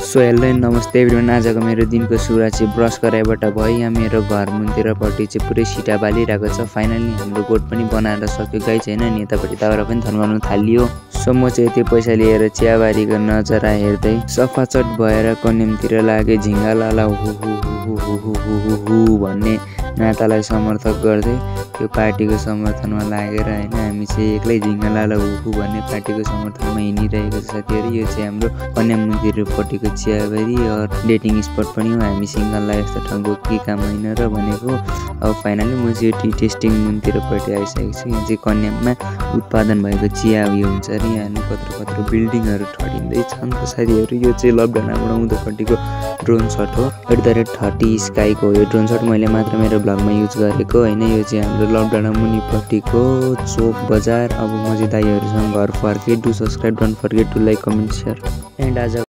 So hello नमस्ते everyone. आजको मेरो दिनको सुरुवात चाहिँ ब्रस गराएबाट भयो। यहाँ मेरो घर मुनतिरपट्टि चाहिँ पुरै सिटा बालिरहेको छ। फाइनली हाम्रो गोठ पनि बनाएर सक्यो। गाई छैन नि, यतापट्टि दाउरा पनि थन्काउनु थालियो। सो म चाहिँ यति पैसा लिएर चियाबारीको नजारा हेर्दै सफाचट भएर कन्यामतिर लागे। झिङ्गा लाला हु हु हु हु हु हु हु हु भन्ने नातालाई समर्थक गर्दै त्यो पार्टीको समर्थनमा लागेर होइन, हामी चाहिँ एक्लै झिङ्गा लाला हु हु भन्ने पार्टीको समर्थनमा हिँडिरहेको छ साथीहरू। यो चाहिँ हाम्रो कन्यामन्दिरपट्टिको चियाबारी डेटिङ स्पट पनि हो। हामी सिङ्गललाई यस्तो ठाउँको के काम होइन र भनेको। अब फाइनली म चाहिँ यो टी टेस्टिङ मुनतिरपट्टि आइसकेको छु। यहाँ चाहिँ कन्याममा उत्पादन भएको चिया उयो हुन्छ अरे। यहाँ कत्रो कत्रो बिल्डिङहरू ठडिँदै छन् साथीहरू। यो चाहिँ लकडाउनबाट उँधोपट्टिको ड्रोन सट हो। @30 स्काईको यो ड्रोन सट मैले मात्र मेरो ब्लगमा युज गरेको होइन। यो चाहिँ हाम्रो लकडाउन मुनिपट्टिको चोक बजार। अब म चाहिँ दाइहरूसँग घर फर्केँ। Do subscribe, don't forget to like, comment, share and आज